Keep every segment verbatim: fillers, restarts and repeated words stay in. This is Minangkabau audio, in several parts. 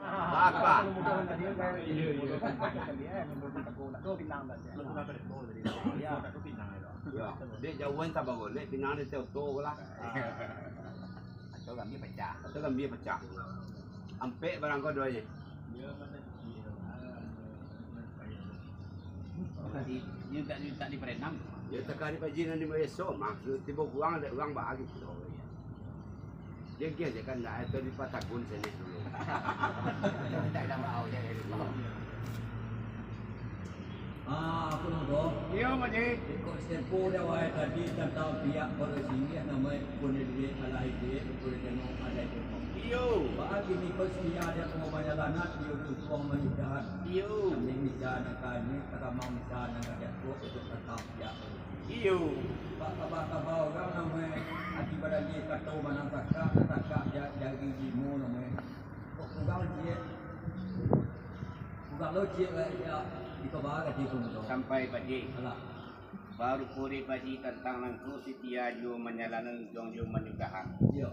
Baka. Yo, dek jauah sabagai, dek Pinang di oto lah. Atau gambia pacah. Atau gambia pacah. Ampek barang ko duo je. Di, di, di, di, di perenam. Yo, takah di paji nan di Malaysia mah, tibo kurang, ada urang bagi. Jengkeh je kan, ndak, itu di Patagun sini dulu. Tak ada mau je dari bawah. Ah, apa nama kau? Iyo, Mak Ji. Ikut sepo dia, wahai, tadi tentang pihak polisi ni, nama pun dia duit, alah duit, pun dia tengok, ada itu. Iyo. Bagi ni kau setia dia, kau banyak lanat, dia tu tuang manusia. Iyo. Kami bisa nak kami, tak mau bisa nak kajak kau, itu tetap pihak polisi. Iyo. Bak kaba-kaba urang namuah ati badali kato manang sakak, sakak ja-, jari limo namuah. Kok kurang ciek, kurang lo ciek, ya, dikaba ati tu. Sampai, Pak Ji. Alah. Baru puri, Pak Ji, tantang nangko setia juo manjalankan ujuang juo manyudahan. Iyo.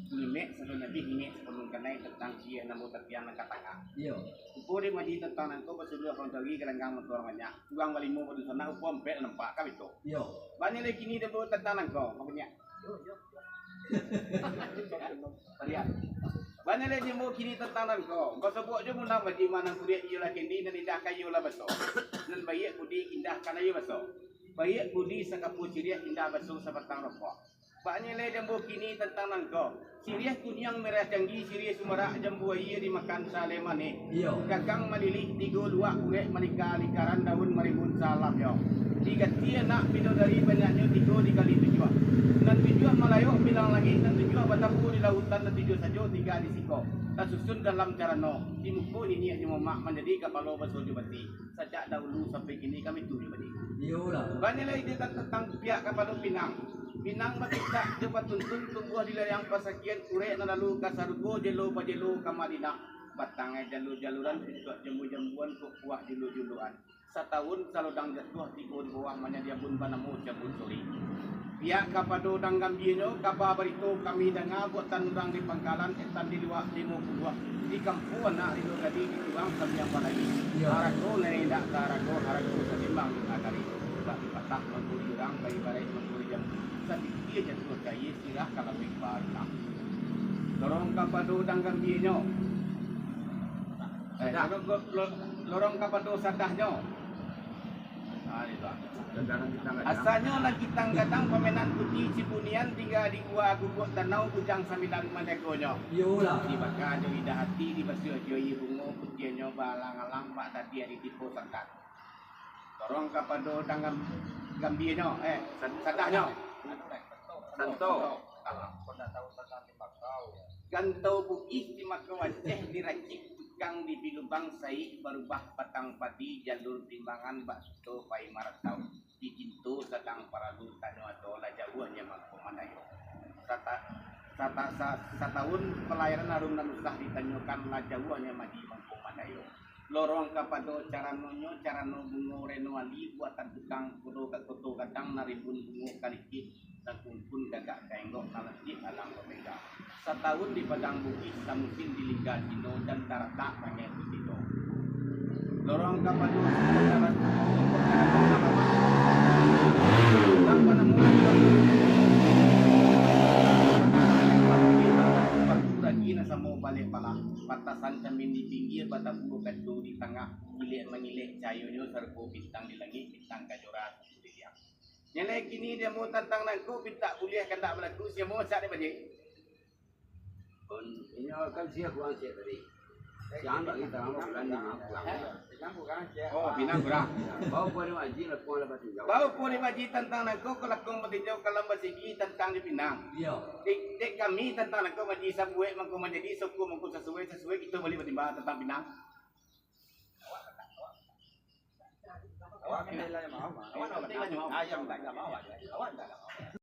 Nyimek sabalun abih, nyimek sabalun kanai tantang ciek namo tapiang nan ka tangah. Iyo. Upo dek Maji tantang nangko basuduah kawan tadi galanggang motor banyak. Urang balimo badusanak, upo ampek nampak ka bito. Iyo. Banyak lai kini dek tantang nangko, makonyo. Iyo, iyo. Banyak lai dek kini tantang nangko. Basobok jo munang Maji manang kudiak iyolah kendi nan indah kayolah baso. Nan baiak budi indah kanayo baso. Baiak budi sakapo ciriak indah baso sabatang rokok. Banyak lai jambu kini tantang nangko. Siriah kuniang merah canggi, siriah sumarak jambu aia dimakan saleh manih. Iyo. Gagang malilih tigo luak urek malika lingkaran daun marimbun salam yo. Diganti anak bidodari banyaknyo tigo dikali tujuah. Nan tujuah malayok bilang langik, nan tujuah batapu di lautan, nan tujuah sajo tingga di siko. Tasusun dalam carano, di muko niniak jo mamak manjadi kapalo baso jo bati. Sajak dahulu sampai kini kami tu jo bati. Iyolah. Banyak lai dia tantang pihak kapalo pinang. Pinang bakitak jo batuntun tumbuah di layang pasakian, urek nan lalu ka sarugo, jelo bajelo ka Madinah. Batang ai jalur-jaluran, pucuak jambu-jambuan, kok kuah julu-juluan. Satahun salodang jatuah, tibo di bawah manjadi abun banamo cabun suri. Pihak kapado Dang Gambianyo, kaba barito kami danga, buatan urang di pangkalan, etan di luak limo puluah, di kampuang anak rindu tadi, di tulang sambiang balai. Iyo. Harago nan indak taharago, harago satimbang jo nagari. Sabab dipatah mangguri urang, baibaraik mangguri jambu. Sapikia jatuah ka aia, sirah ka lauik barulang. Lorong kapado Dang Gambianyo. Eh, lorong, lo-, lorong kapado Sadahnyo. Ah, itu. Asanyo nan kitang gadang, pamenan putiah Cibunian, tingga di gua guguk danau, Bujang Sambilan manjagonyo. Iyolah. Dibaka jo indah ati, dibasuah jo aia bungo, putiahnyo baalang-alang, bak tadi ari tibo sakat. Lorong kapado Dang Gam-, Gambianyo, eh, Sadahnyo. Santo. Gantau bugih di mako Aceh, diracik tukang di bilubang, saik barubah batang padi, jalur timbangan bak kito pai maratau. Di kinto sadang paralu tanyo ado, lah jauahnyo mangko mandayo. Sata-, sata-, sa-, satahun palayanan harum nan usah ditanyokan, lah jauahnyo madi mangko mandayo. Lorong kapado caranonyo, carano bungo Reno Ali, buatan tukang kodo ka koto gadang, nan rimbun bungo kalikik, nan kumpun gagak ka enggok, nan lancik alang bamega. Satahun di Padang Bugih, samusim di Lingga Cino, dan taratak pangai putih do. Lorong kapado Nang panamu Batu ragi nan samo baleh palah, patasan camin di pinggia, batabua kaco di tangah, kilek mangilek cahayonyo sarupo bintang di langik, bintang kajora susu di liang. Nyo lai kini diambo tantang nangko, pintak buliah kandak balaku, siamo sak dek bajik. Inyo kan sia kurang siap tadi. Siang bagi tarang bulan ni mah kurang. Oh, pinang kurang. Bau pun Haji lakuang lah batinjau. Bau pun Haji tantang nangko, kalakong batinjau kalam basigi tantang di pinang. Iyo. Dek, dek kami tantang nangko Haji sabuek mangko manjadi, soko mangko sasuai, sasuai kito baliak batimbang tantang pinang. Awak kan nilai mah, awak. Awak nak nilai mah, awak. Ayam tak ada mah, awak. Awak tak ada mah.